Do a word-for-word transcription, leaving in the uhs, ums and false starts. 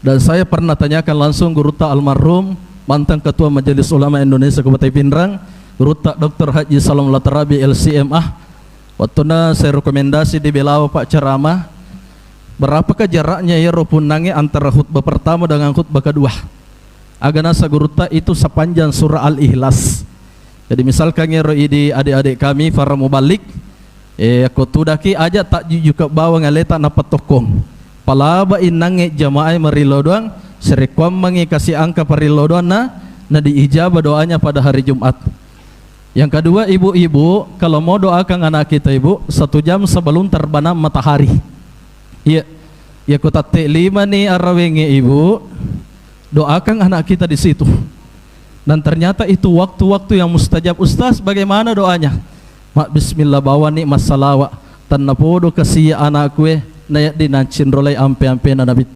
Dan saya pernah tanyakan langsung gurutta almarhum mantan Ketua Majelis Ulama Indonesia Kabupaten Pinrang, gurutta Doktor Haji Salam Latarabi, L C M A. Wattunna saya rekomendasi di Belawa, Pak, ceramah, berapakah jaraknya iyaro punnangnge antara khutbah pertama dengan khutbah kedua? Aga nasa gurutta, itu sepanjang surah Al-Ikhlas. Jadi misalkan iyaro idi adik-adik kami para mubalik, eh, ko tudaki aja takjujuka bawang aleta nappa tokkong. Palaba innangnge jamaah marillo doang, serekkuammengi kasi angka parillo doanna, na diijabah doanya pada hari Jumat. Yang kedua, ibu-ibu, kalau mau doakan anak kita, Ibu, satu jam sebelum terbenam matahari. Iya, iya, ko tatte lima ni arawengnge, Ibu, doakan anak kita di situ. Dan ternyata itu waktu-waktu yang mustajab. "Ustaz, bagaimana doanya?" "Ma bismillah bawani massalawa. Tennapodo kasiya anakku e, nayaddi nancinrolai ampe-ampena Nabi."